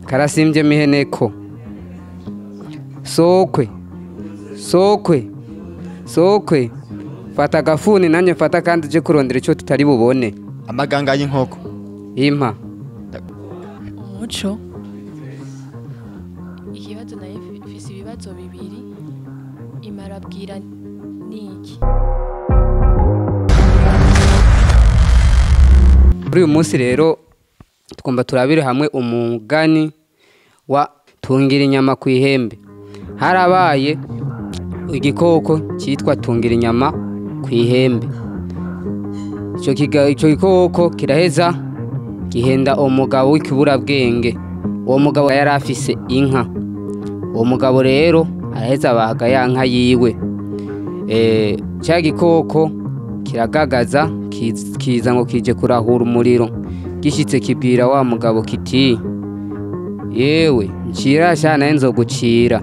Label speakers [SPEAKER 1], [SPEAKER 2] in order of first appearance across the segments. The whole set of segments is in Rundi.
[SPEAKER 1] Karasimbye miheneko. Sokwe. Sokwe. Sokwe. Fata agafuni nanjye mfata kandi uje kurondera icyo tutari bubone.
[SPEAKER 2] Amaganga y'inkoko.
[SPEAKER 1] Impa.
[SPEAKER 3] Umuco. Ikibazo naye mfise ibibazo bibiri. Imarabwira niki?
[SPEAKER 1] Kuri uyu munsi rero tugomba turabire hamwe umugani wa tungira inyama ku ihembe. Harabaye igikoko cyitwa tungira inyama ku ihembe. Icyo gikoko kiraheza gihenda umugabo w'ikiburabwenge. Uwo mugabo yari afise inka. Uwo mugabo rero araheza abaga ya nka yiwe. Cya gikoko kiragagaza kiza ngo kije kurahura umuriro. Gishitse kibwira wa mugabo kiti: yewe ncira sha naye nzogucira.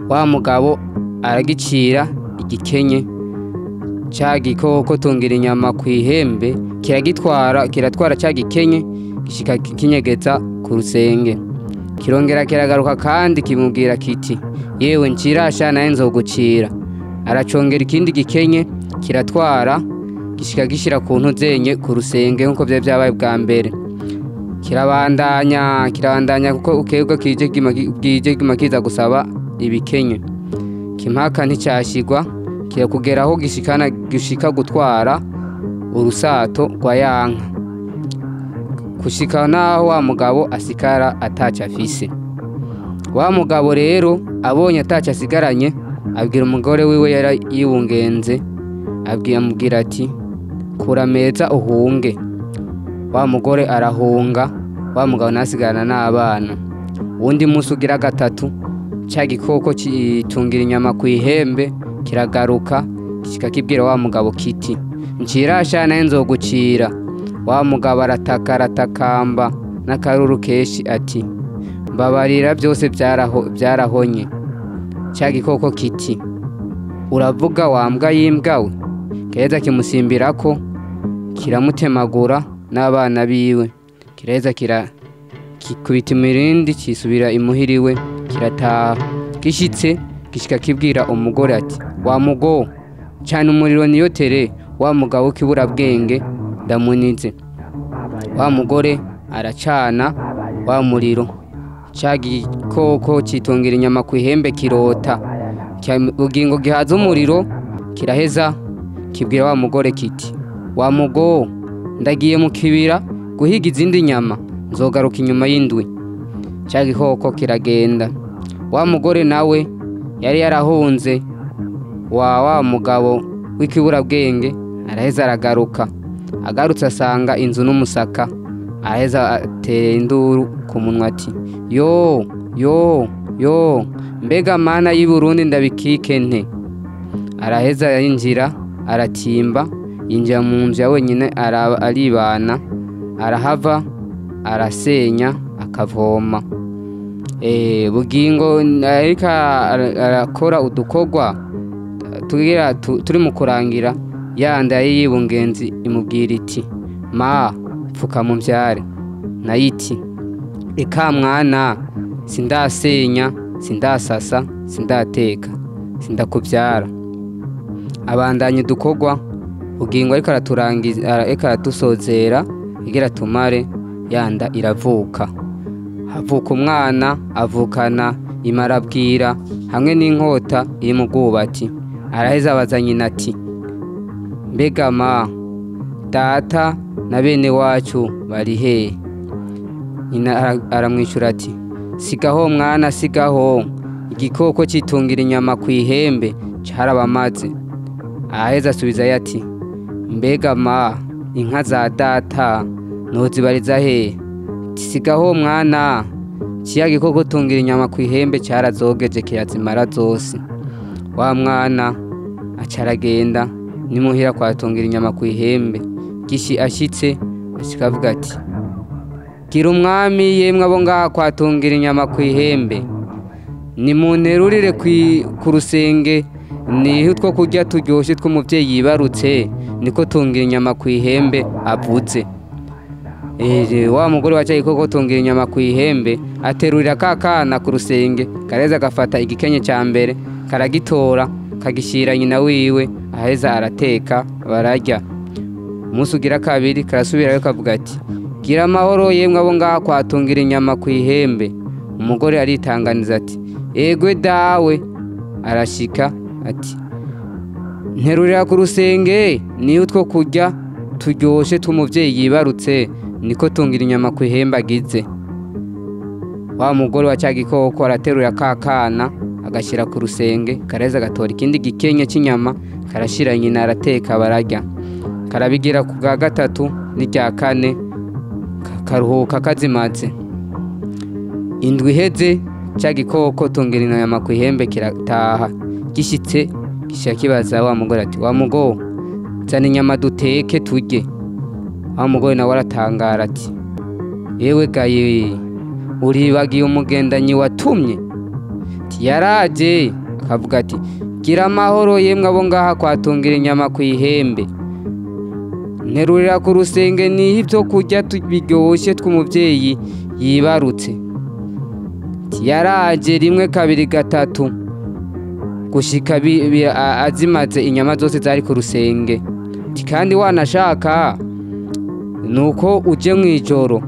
[SPEAKER 1] Wa mugabo aragicira igikenye. Cya gikoko tungira inyama ku ihembe kiragitwara, kiratwara cya gikenye gishika kinyegeza ku rusenge. Kirongera kiragaruka kandi kimubwira kiti: yewe ncira sha naye nzogucira. Aracongera ikindi gikenye kiratwara gishika gishira ku ntuzenye ku rusenge nkuko byari byabaye bwa mbere. Kirabandanya kirabandanya kuko ukebwa kije gima kiza gusaba ibikenye. Kimpaka nticyashigwa kirakugeraho gishikana gishika gutwara urusato rwa yanka. Kushika naho wa mugabo asikara ataca afise. Wa mugabo rero abonye ataca asigaranye abwira umugore wiwe yari yibungenze, amubwira ati: kura meza uhunge. Wa mugore arahunga, wa mugabo nasigarana n'abana. Uwundi munsi ugira gatatu, cya gikoko kitungira inyama ku ihembe kiragaruka kishika kibwira wa mugabo kiti: ncira sha naye nzogucira. Wa mugabo arataka aratakamba n'akaruru kenshi ati: mbabarira byose byarahonye. Cya gikoko kiti: uravuga wa mbwa y'imbwa we. Kiraheza kimusimbirako kiramutemagura n'abana biwe. Kiraheza kikubita imirindi kisubira imuhira iwe kirataha. Gishitse gishika kibwira umugore ati: wa mugo cana umuriro niyotere wa mugabo w'ikiburabwenge ndamunize. Wa mugore aracana wa muriro. Cya gikoko citungira inyama ku ihembe kirota. Ubugingo gihaza umuriro kiraheza kibwira wa mugore kiti: wa mugo ndagiye mu kibira guhiga izindi nyama, nzogaruka inyuma y'indwi. Cya gikoko kiragenda. Wa mugore nawe yari yarahunze wa mugabo w'ikiburabwenge araheza aragaruka. Agarutse asanga inzu n'umusaka. Araheza atera induru ku munwa ati: yo yo yo, mbega mana y'i Burundi ndabikike nte. Araheza yinjira aratimba, yinjira mu nzu ya wenyine aribana, arahava arasenya akavoma. Bugingo ariko arakora udukorwa tugira turi mu kurangira, yanda yibungenzi imubwira iti: ma pfuka mu mbyare. Nayo iti: eka mwana, sindasenya, sindasasa, sindateka, sindakubyara. Abandanya udukorwa. Bugingo ariko araturangiza, ariko aratusozera igira tumare, yanda iravuka. Havuka umwana avukana imarabwira hamwe n'inkota iri mu bwubati. Araheza abaza nyina ati: mbega ma data na bene wacu bari hehe? Nyina aramwishura ati: sigaho mwana, sigaho, igikoko citungira inyama ku ihembe carabamaze. Araheza asubizayo ati: mbega ma inka za data nozibariza hehe? Sigaho mwana, kiya gikoko tungira inyama ku ihembe carazogeje kirazimara zose. Wa mwana aca aragenda nimuhira kwa tungira inyama ku ihembe. Gishi ashitse ashika avuga ati: gira umwami yemwe abo ngaha kwa tungira inyama ku ihembe, nimunterurire ku rusenge nihe utwo kurya turyoshe tw'umuvyeyi yibarutse, niko tungira inyama ku ihembe avuze. Wa mugore wa cya gikoko tungira inyama ku ihembe aterurira ka kana ku rusenge, kareza gafata igikenye cya mbere karagitora kagishyira nyina wiwe, aheza arateka bararya. Umunsi ugira kabiri karasubirayo kavuga ati gira amahoro yemwe abo ngaha kwatungira inyama ku ihembe. Umugore aritanganiza ati egwe dawe. Arashika ati nterurira ku rusenge niyo utwo kurya turyoshe tw'umuvyeyi yibarutse, niko tungira inyama ku ihembe agize. Wa mugore wa cya gikoko araterura ka kana agashyira ku rusenge, kareza agatora ikindi gikenye cy'inyama karashyira nyina arateka bararya. Karabigira ku bwa gatatu n'irya kane, karuhuka kazimaze. Indwi iheze cya gikoko tungira inyama ku ihembe kirataha. Gishitse gishyira kibaza wa mugore ati wa mugore zana inyama duteke turye. Wa mugore nawe aratangara ati yewe gaye uribagiye umugendanyi watumye? Yaraje akavuga ati gira amahoro yemwe abo ngaha kwatungira inyama ku ihembe, nterurira ku rusenge niho ibyo kurya biryoshye tw'umuvyeyi yibarutse. Yaraje rimwe kabiri gatatu gushika azimaze inyama zose zari ku rusenge. Kandi wanashaka nuko uje mwijoro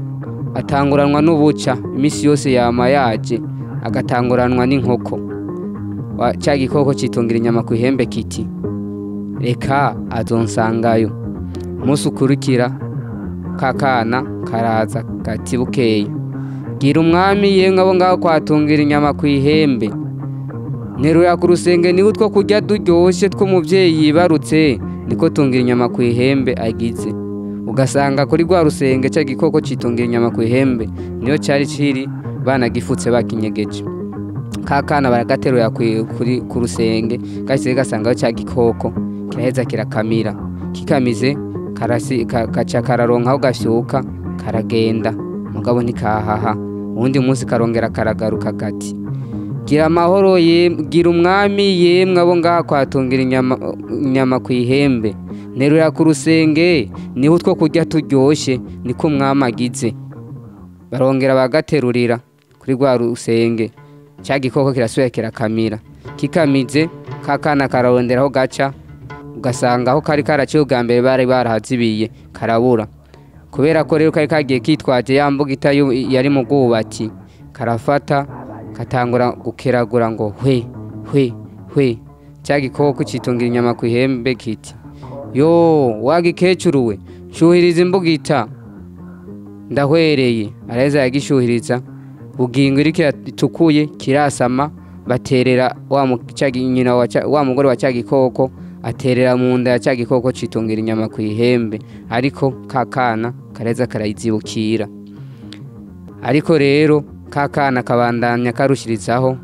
[SPEAKER 1] atanguranwa n'ubuca, imisi yose yama yaje agatanguranwa n'inkoko. Cya gikoko citungira inyama ku ihembe kiti reka azonsangayo. Umunsi ukurikira ka kana karaza gati bukeye gira umwami yemwe abo ngaho kwatungira inyama ku ihembe, nterura ku rusenge niho utwo kurya turyoshye tw'umuvyeyi yibarutse, niko tungira inyama ku ihembe agize. Ugasanga kuri rwa rusenge cya gikoko citungira inyama ku ihembe niyo cyari kiri banagifutse bakinyegeje. Ka kana baragaterura ku rusenge gashyize gasangayo cya gikoko kiraheza kirakamira. Kikamize kaca kararonka aho gashyuka karagenda, mugabo ntikahaha. Uwundi munsi karongera karagaruka gati gira amahoro gira umwami yemwe abo ngaha kwatungira inyama ku ihembe, nterura ku rusenge niho utwo kurya turyoshye, niko umwami agize. Barongera bagaterurira kuri rwa rusenge, cya gikoko kirasubira kirakamira. Kikamize ka kana kararondera aho gaca, ugasanga aho kari karaciye ubwa mbere bari barahazibiye karabura. Kubera ko rero kari kagiye kitwaje ya mbugita yari mu bwubatsi, karafata katangura gukeragura ngo hwe hwe hwe. Cya gikoko citungira inyama ku ihembe kiti yo wagikecuru we shuhiriza imbugita ndahwereye. Araheza yagishuhiriza, bugingo iriko itukuye kirasama, baterera wa mugore wa cya gikoko aterera mu nda ya cya gikoko citungira inyama ku ihembe, ariko ka kana kareza karayizibukira. Ariko rero ka kana kabandanya karushirizaho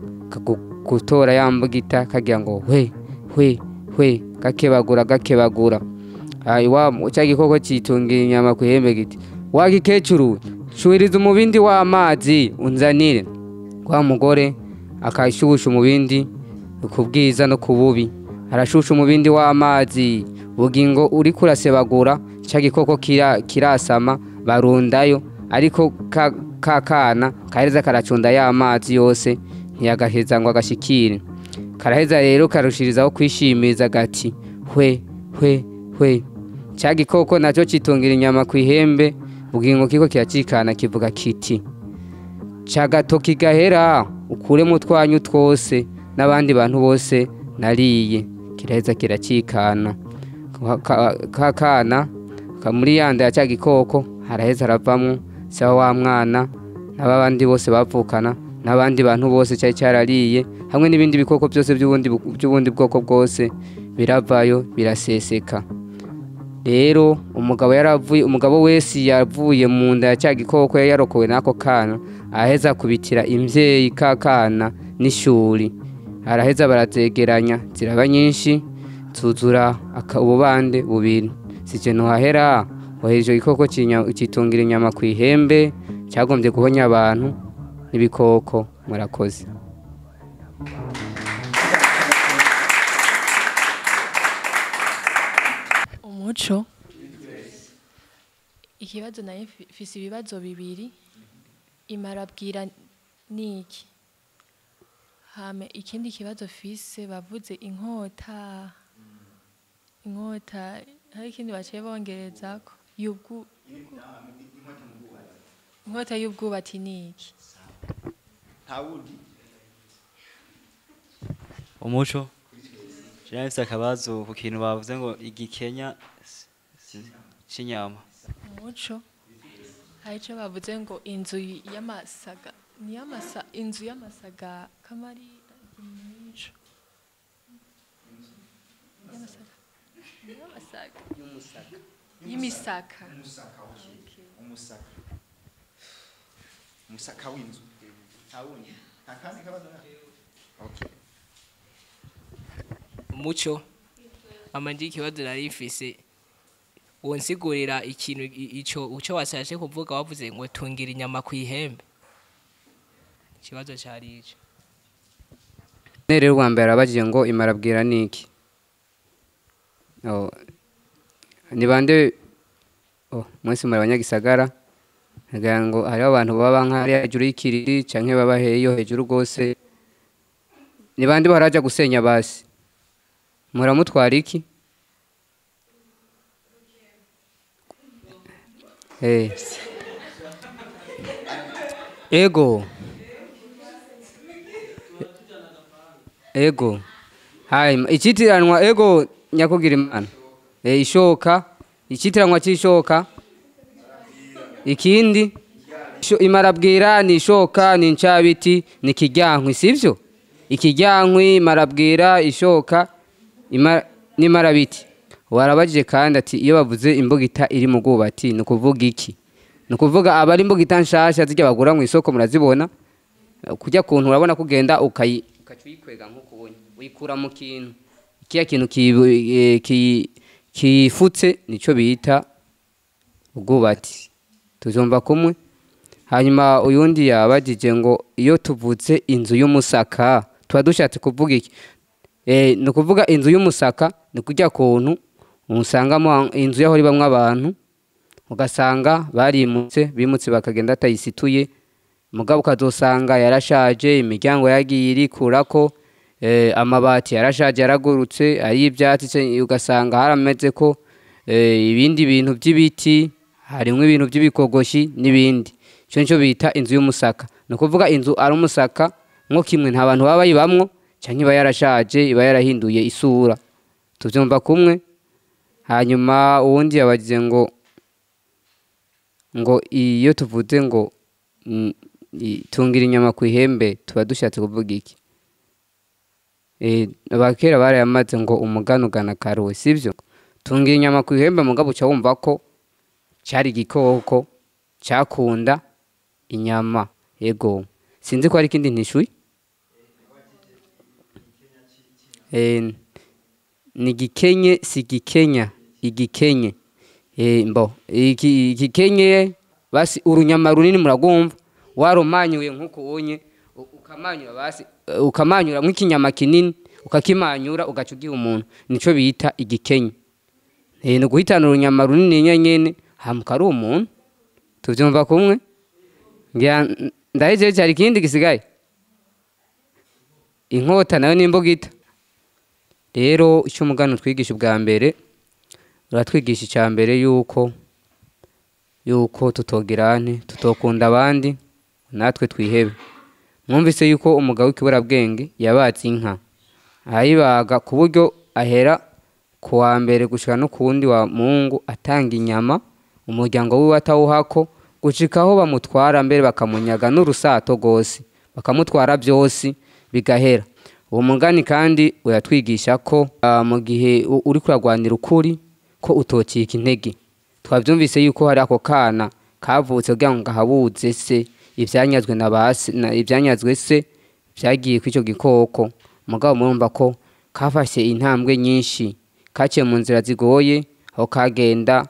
[SPEAKER 1] gutora ya mbugita kagira ngo hwe hwe hwe, gakebagura gakebagura. Cya gikoko citungira inyama ku ihembe giti wagikecuru shuhiriza umubindi w'amazi unzanire. Wa mugore akashusha umubindi ku bwiza no ku bubi, arashusha umubindi w'amazi, bugingo uri kurasebagura cya gikoko kirasama barundayo, ariko ka kana kareza karacunda ya mazi yose ntiyagaheza ngo agashikire. Karaheza rero karushirizaho kwishimiza gati hwe hwe hwe. Cya gikoko nacyo citungira inyama ku ihembe, bugingo kiko kiracikana kivuga kiti ca gatoki gahera ukuremo twanyu twose n'abandi bantu bose nariye. Kiraheza kiracikana. Ka kana muri yanda ya cya gikoko haraheza haravamwo sawa wa mwana n'abandi bose bavukana n'abandi bantu bose cyari cyarariye, hamwe n'ibindi bikoko byose by'ubundi bwoko bwose biravayo biraseseka. Rero umugabo yaravuye, umugabo wese yavuye mu nda ya cya gikoko yari yarokowe n'ako kana, aheza kubitira imvyeyi ka kana n'ishuri. Araheza barazegeranya ziraba nyinshi zuzura ububande bubiri. Sije ntuhahera waheje igikoko citungira inyama ku ihembe cyagombye guhonya abantu n'ibikoko. Murakoze.
[SPEAKER 3] Umuco. Ikibazo nayo mfise ibibazo bibiri. Imarabwira niki? Hame ikindi kibazo fise, bavuze inkota, inkota hari ikindi baciye bongerezako yubwu inkota y'ubwubati niki?
[SPEAKER 2] Nta wundi?
[SPEAKER 4] Umuco. Jewe mfise akabazo ku kintu bavuze ngo igikenya c'inyama.
[SPEAKER 3] Umuco, hari ico bavuze ngo inzu y'amasaga ni y'amasa, inzu y'amasaga kamari imico y'amasaga, y'amasaga, y'imisaka.
[SPEAKER 2] Umusaka, okay. Umusaka, umusaka w'inzu. Nta wundi? Nta kandi kabazo na? Okay.
[SPEAKER 5] Umuco, amanje ikibazo nari mfise, wonsigurira ikintu ico uco washatse kuvuga wavuze ngo tungira inyama ku ihembe? Ikibazo cari ico.
[SPEAKER 1] Rero uwa mbere arabajije ngo imarabwira niki? Oh, ni bande? Oh, mwese muri abanyagisagara, ngira ngo hariho abantu baba nk'ahariya hejuru y'ikiriri canke baba heyo hejuru rwose. Ni bande baraja gusenya? Basi muramutwara iki? Ego ego, hanyuma icitiranwa, ego nyakugira Imana, ishoka, icitiranwa c'ishoka. Ikindi imarabwira ni ishoka, ni incabiti, ni ikiryankwi, sivyo? Ikiryankwi, imarabwira, ishoka, n'imarabiti. Warabajije kandi ati iyo bavuze imbugita iri mu bwubati ni ukuvuga iki? Ni ukuvuga aba ari imbugita nshasha zirya bagura mu isoko, murazibona kujya kuntu urabona kugenda ukayi ukaca uyikwega nk'uko ubonye uyikura mu kintu, kiya kintu kifutse nico bita ubwubati. Tuzumva kumwe. Hanyuma uyundi yabajije ngo iyo tuvuze inzu y'umusaka tuba dushatse kuvuga iki? Ni ukuvuga inzu y'umusaka ni kujya kuntu usangamo inzu yaho ibamwo abantu, ugasanga barimutse, bimutse bakagenda atayisituye, mugabo ukazosanga yarashaje, imiryango yagiye irikurako, amabati yarashaje yaragurutse ari ibyatsi se, ugasanga harameze ko ibindi bintu by'ibiti, harimwo ibintu by'ibikogoshi n'ibindi. Ico nico bita inzu y'umusaka. Ni ukuvuga inzu ari umusaka nko kimwe nta bantu baba bayibamwo, canke iba yarashaje, iba yarahinduye isura. Tuvyumva kumwe. Hanyuma uwundi yabagize ngo iyo tuvuze ngo tungira inyama ku ihembe tuba dushatse kuvuga iki? Abakera barayamaze ngo umugani ugana karuwe, sivyo? Tungira inyama ku ihembe, mugabo uca wumva ko cari igikoko cakunda inyama. Yego, sinzi ko hari ikindi ntishuye. Ni gikenye, si gikenya, igikenye. Mbo igikenye basi urunyama runini muragumva, warumanyuye nkuko ubonye, ukamanyura basi, ukamanyura nk'ikinyama kinini, ukakimanyura ugaca ugiha umuntu, nico bita igikenye. Ni uguhitana urunyama runini nyene hamuka ari umuntu. Tuvyumva kumwe. Ngira ndahejeje, hari ikindi gisigaye. Inkota nayo ni imbugita. Rero icyo umugani utwigisha ubwa mbere, uratwigisha icya mbere yuko tutogirane, tutokunda abandi natwe twihebe. Mwumvise yuko umugabo w'ikiburabwenge yabatse inka ayibaga ku buryo ahera ku wa mbere gushika no ku wundi wa Mungu atanga inyama, umuryango wiwe atawuhako, gushika aho bamutwara mbere bakamunyaga n'urusato rwose, bakamutwara byose bigahera. Uwo mugani kandi uratwigisha ko mu gihe uri kuragwanira ukuri ko utocika intege. Twabyumvise yuko hari ako kana kavutse kugira ngo gahabuze se ivyanyazwe na base, na ivyanyazwe se vyagiye kw'ico gikoko. Mugabo murumva ko kafashe intambwe nyinshi, kaciye mu nzira zigoye, aho kagenda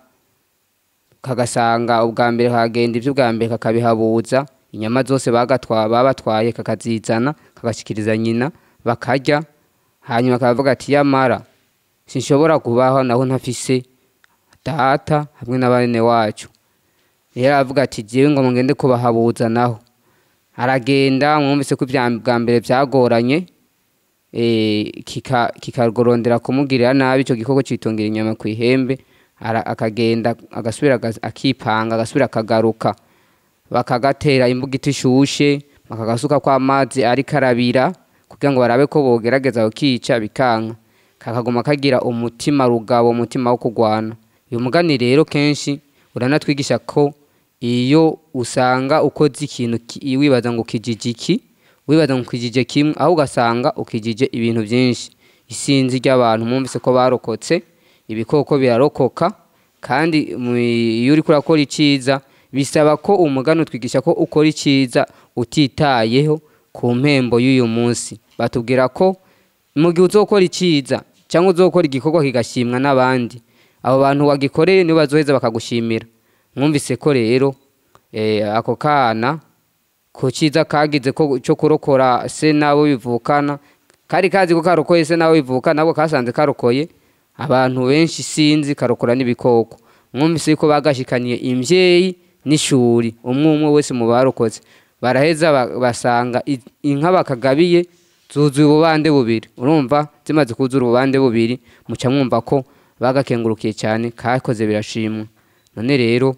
[SPEAKER 1] kagasanga ubwa mbere kagenda ivyo ubwa mbere kakabihabuza, inyama zose babatwaye kakazizana, kagashikiriza nyina bakarya. Hanyuma akavuga ati yamara sinshobora kubaho naho ntafise data hamwe na bene wacu. Rero aravuga ati jewe ngo mugende kubahabuza naho. Aragenda, mwumvise ko ibya bwa mbere byagoranye, kikagorondera kumugirira nabi ico gikoko citungira inyama ku ihembe. Akagenda agasubira akipanga, agasubira akagaruka, bakagatera imbugita ishushe, bakagasuka kwa amazi ariko arabira kugira ngo barabe ko bogerageza kukica, bikanka, kakaguma kagira umutima rugabo, umutima wo kugwana. Uyu mugani rero kenshi uranatwigisha ko iyo usanga ukoze ikintu wibaza ngo ukijije iki, wibaza ngo ukijije kimwe, aho ugasanga ukijije ibintu byinshi. Isinzi ry'abantu mwumvise ko barokotse, ibikoko birarokoka. Kandi iyo uriko urakora iciza, bisaba ko umugani utwigisha ko ukora iciza utitayeho ku mpembo y'uyu munsi. Batubwira ko mu gihe uzokora iciza cyangwa uzokora igikorwa kigashimwa n'abandi, abo bantu wagikoreye nibo bazoheza bakagushimira. Mwumvise ko rero ako kana ku ciza kagize ko cyo kurokora se nabo bivukana, kari kazi ko karokoye se nabo bivukana, nabo kasanze karokoye abantu benshi sinzi, karokora n'ibikoko. Mwumvise ko bagashikaniye imvyeyi n'ishuri, umwe umwe wese mu barokotse baraheza basanga inka bakagabiye zuzuye ububande bubiri. Urumva zimaze kuzura ububande bubiri, muca mwumva ko bagakengurukiye cyane, kakoze birashimwa. None rero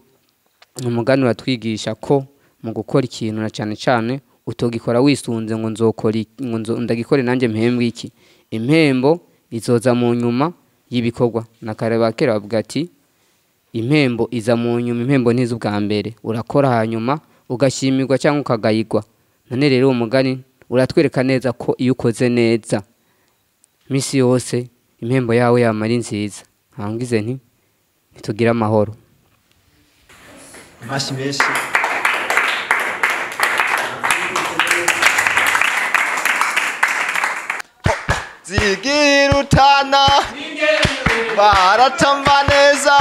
[SPEAKER 1] umugani uratwigisha ko mu gukora ikintu na cyane cyane utogikora wisunze ngo nzokora ngo ndagikore nanjye mpembwe iki. Impembo izoza mu nyuma y'ibikorwa. Na kare ba kera bavuga ati impembo iza mu nyuma, impembo ntiza ubwa mbere. Urakora hanyuma ugashimirwa cyangwa ukagayigwa. None rero uwo mugani uratwereka neza ko iyo ukoze neza misi yose impembo yawe yama ari nziza. Nkangize nti ntitugire amahoro.
[SPEAKER 2] Amashyi menshi. Zigirutana baratamba neza.